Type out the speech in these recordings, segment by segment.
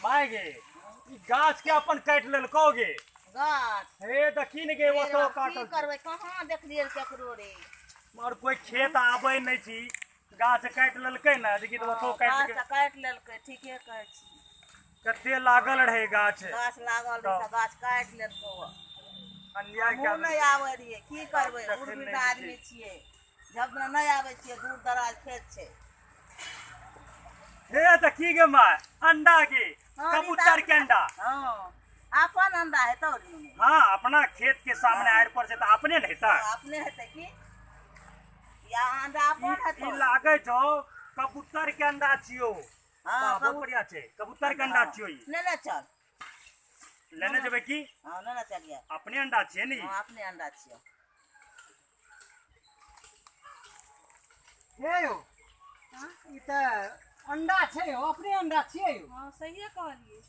My गे ई गाछ के अपन काटि लेलको गे गाछ हे देखी ने गे ओतो काटल की करबै कहाँ देखलियै केकरो रे और कोई खेत आबै नहि छी गाछ काटि लेलकै ने देखी तऽ ओतो काटि गाछ काटि लेलकै ठीके कहै छी कते लागल रहे गाछ गाछ लागल रहे गाछ काटि लेलको अन्याय के नहि आबै रहियै की करबै बूढ़ वृद्ध आदमी छियै जब नहि आबै छियै दूर दराज खेत छै हे तऽ की गे माय अंडा के कबूतर के अंडा हां अपन अंडा हेतौ हां अपना खेत के सामने आड़ पर छै तऽ अपने ने हेतै अपने हेतै की या अंडा अपन हेतौ ई लागै छौ कबूतर के अंडा छियौ हां बहुत बढ़िया छै कबूतर के अंडा छियौ ई लेने चल लेने जेबै की हां लेने चलिए अपने अंडा छियै ने हां अपने अंडा छियौ हे यौ ई तऽ अंडा छै यौ अपने अंडा छियै यौ हां सहिए कहलियै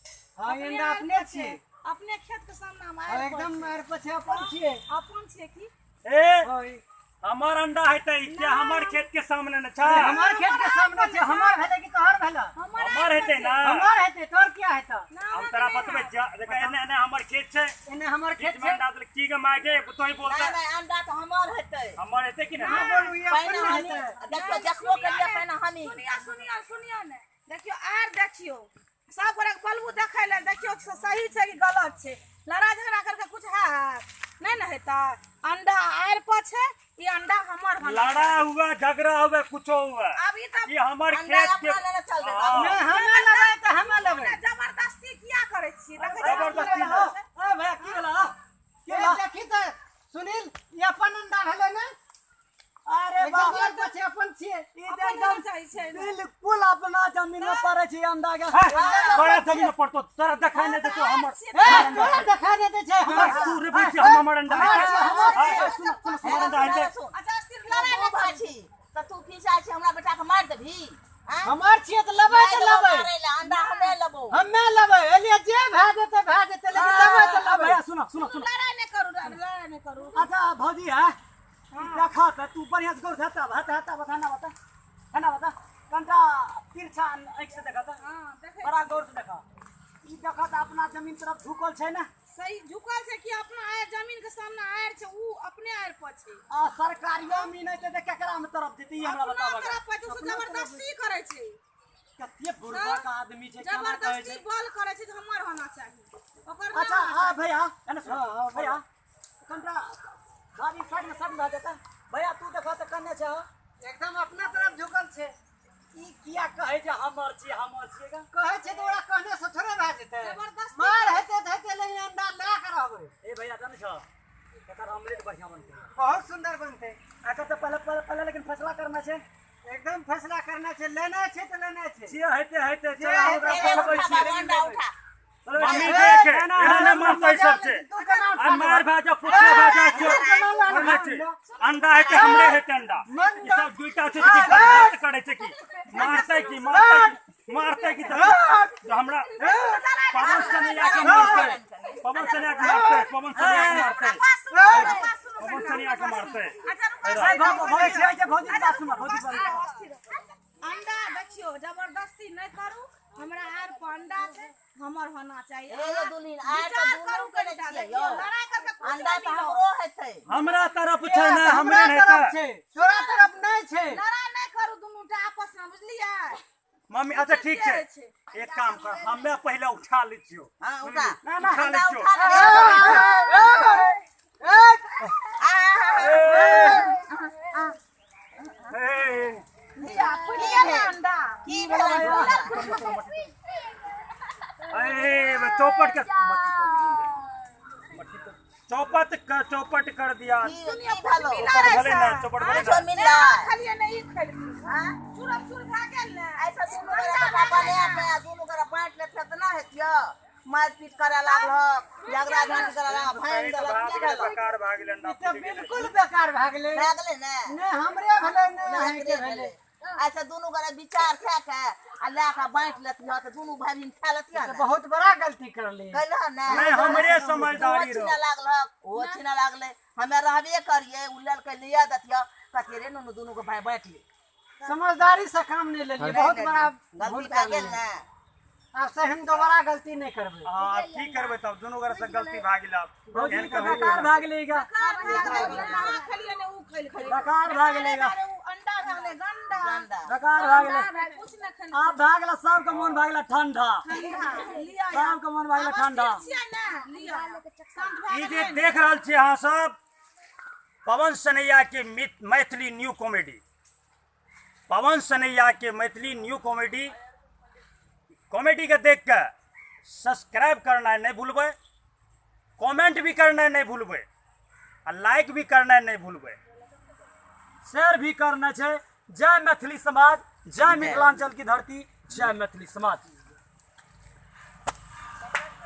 हां ई अंडा अपने छियै अपने खेत के सामने हम आयल एकदम आर पर छै अपन छियै अपन छियै की ए हमर अंडा हेतै क्या हमर खेत के सामने न छै हमर खेत के सामने छै हमर भेलै कि तोहर भेलै हमर हेतै ना हमर हेतै तोहर किया हेतै हम तोरा बतबै छियौ देख एने एने हमर खेत छै एने हमर खेत छै अंडा देल की गे माय गे तोही बोलता नहीं नहीं अंडा तो हमर हेतै हमर हेतै कि ना हां बोलू ई अपन हेतै देखियो देखबो करिए पहिने हमी सुनिया सुनिया सुनिया ने देखियो आर देखियो सब गोरे के बलबू देखै लए देखियो सही छै कि गलत छै लड़ाइ झगड़ा करके कुछ हैत नहि ने हेतै अंडा आरि पर छै ई अंडा हमर होना लड़ा हुआ झगड़ा हुआ कुछो हुआ अब ई तऽ ई हमर अंडा खेत के अपना लेने चल देबै हाँ। नहीं हमे लेबै तऽ हमे लेबै जबरदस्ती किया करै छियै देखै छियै जबरदस्ती ए भैया की भेला की भेला देखी तऽ सुनील ई अपन अंडा भेलै ने अरे बाप एकदम पर छै अपन छियै ई तऽ एकदम चाही छै ने। बिल्कुल अपना जमीन में पड़े छै अंडा के बड़ा जमीन में पड़तो तोरा देखाई नहीं देतो हमर ए तोरा देखा नहि दै छै हमर तू रे बोल हम हमर अंडा हमर छियै, हमर छियै। सुन सुन हमर अंडा हेतै अच्छा स्थिर तू लड़ाइ नहि भाई करू। छी तऽ तू की चाहै छी हमरा बेटा के मारि देबही आँय? हमर छियै तऽ लेबै नहि तऽ देबौ लेबै मारै लए, अंडा हमे लेबौ हमे लेबै एलियै जे भए जेतै भए जेतै लेकिन लेबै तऽ लेबै भैया सुनो सुनो सुनो लड़ाइ नहि करू लड़ाइ नहि करू अच्छा भौजी है देखा तऽ तू बढ़िया से गौर से हता हता बता ना बता है ना बता कनटा तिरछा आँखि से देखा तऽ हां देखै बड़ा गौर से देखा ई देखा तऽ अपना जमीन तरफ झुकल छै ने सही झुकल छै कि अपना आयर जमीन के सामने आयर छै ऊ अपने आयर पर छै आ सरकारी जमीन है तऽ केकरा में तरफ जेतै ई हमरा अपना बताबऽ तरफ पर छै उ जबरदस्ती करै छै कते बुढ़बक आदमी छै केना कहै जबरदस्ती छै बल करै छै जे हमर होना चाही ओकर नहि अच्छा होना हाँ चाही। भैया है ना सुन भैया कनटा गाड़ी साइड में साइड में भए जेतै भैया तू देखा तऽ कन्ने छै एकदम अपना तरफ झुकल छै ई किया कहै छै हमर छियै हमर छियै गा कहै छै तऽ ओकरा कहने से थोड़े भए जेतै जबरदस्ती मार हेतै तऽ हेतै लेकिन अंडा लए कऽ रहबै ए भैया जानै छौ एकर ऑमलेट बढ़िया बनतै बहुत सुंदर बनतै एकर तऽ पहले पहले पहले लेकिन फैसला करना छै एकदम फैसला करना छै लेना छै तऽ लेना छै जे हेतै हेतै जे चल हेतै, ओकरा ए, पकड़बै उठा छियै बाबू, अंडा उठा मम्मी ए, देख एना एना हमरा मारतै सब छै तू केना आ मार भाजा कुछो भाजा छौ बोलै छै अंडा हेतै हमरे हेतै अंडा ई सब दुइटा छै कि बर्दाश्त करै छै की मारतै की मारतै की मारतै की तऽ हमरा पवन सनिया के मारतै पवन सनिया के मारतै पवन सनिया के मारतै बात सुनू, बात सुनू, पवन सनिया के मारतै अच्छा रुको ए भौजी छियै छै भौजी के बात सुन भौजी के बात सुन। अंडा देखियौ जबरदस्ती नहि करू हमरा आर पर अंडा छै हमर होना चाही ए यौ दुल्हिन, आर तऽ विचार दुनू करू के ने कनिटा छियै देखियौ यौ। लड़ाइ करके कुछ अंडा नहि तऽ मिलत। हमरो हेतै हमरा तरफ छै ने हमरा हमरे तरफ हेतै छै तोरा तरफ नहि छै लड़ाइ नहि करू दुनू टा आपस मे बुझलियै मम्मी अच्छा ठीक छै छै। एक काम कर हमे पहिले उठा लै छियौ हाँ उठा ना ना उठा लै अंडा छियौ उठा ले आ, आ, आ, ए लिअ, फुटि गेल ने अंडा की भेलै अरे चौपट के चौपट कर चौपट कर दिया की की भेलो मिला रहै भले ना छै। चौपट भले कुछो ना मिललै खालिए ने ई खेलखिन हाँ? चूरम चूर भए गेल ने ऐसा दुनू गोरा बेटा बने के दुनू गोरा बाँटि लेतै तऽ ना हेतियौ मारि पीट करऽ लागलक झगड़ा झाँटी करऽ लागल भाङि देलक की भेलो बेकार भाग गेलै अंडा ई तऽ बिल्कुल बेकार भए गेलै भए गेलै ने नहि हमरे भेलै नहि नहि अहाँके हमरे भेलै भेलै अच्छा दुनू गोरा विचार कए के आ लए कऽ बाँटि लेतिहऽ तऽ दुनू भाय बहिन खा लेतिहऽ तऽ ने बहुत बड़ा गलती करलियै कैलह ने नहीं हमरे ओहो समझदारी छीनऽ रहो लागलक ओहो छीनऽ लागलै हमे रहबे करियै उ लेलकै लिअ देतिहऽ कहतियै रे नुनू दुनू के भाय बाँटि ले समझदारी से काम नहि लेलियै बहुत बड़ा गलती भूल भए गेल करलियै ने आब से हम दोबारा गलती नहीं करबै। हाँ, आब की करबै तब दुनू गोरे से गलती भए गेल आब। भौजी एहन के कभी बेकार भए गेलै गा। बेकार भए गेलै, अहाँ खेलियै ने उ खैल खैलियै। बेकार भए गेलै गा। अरे उ अंडा भए गेलै गंडा। गंडा। बेकार भए गेलै। अंडा भए कुछ नहि खेलकै। आब भए गेलै सबके मोन भए गेलै ठंडा। ठंडा लिअ। सबके मोन भए गेलै ठंडा। छियै ने लिअ। शांत भए ई जे गेलै ने। देख रहल छी अहाँ सब पवन सनैया के मैथिली न्यू कॉमेडी, पवन सनैया के मैथिली न्यू कॉमेडी, कॉमेडी के देख के सब्सक्राइब करना नहीं भूलबै, कमेंट भी करना नहीं भूलबै आ लाइक भी करना नहीं भूलबै, शेयर भी करना छै। जय मैथिली समाज, जय मिथिलांचल की धरती, जय मैथिली समाज।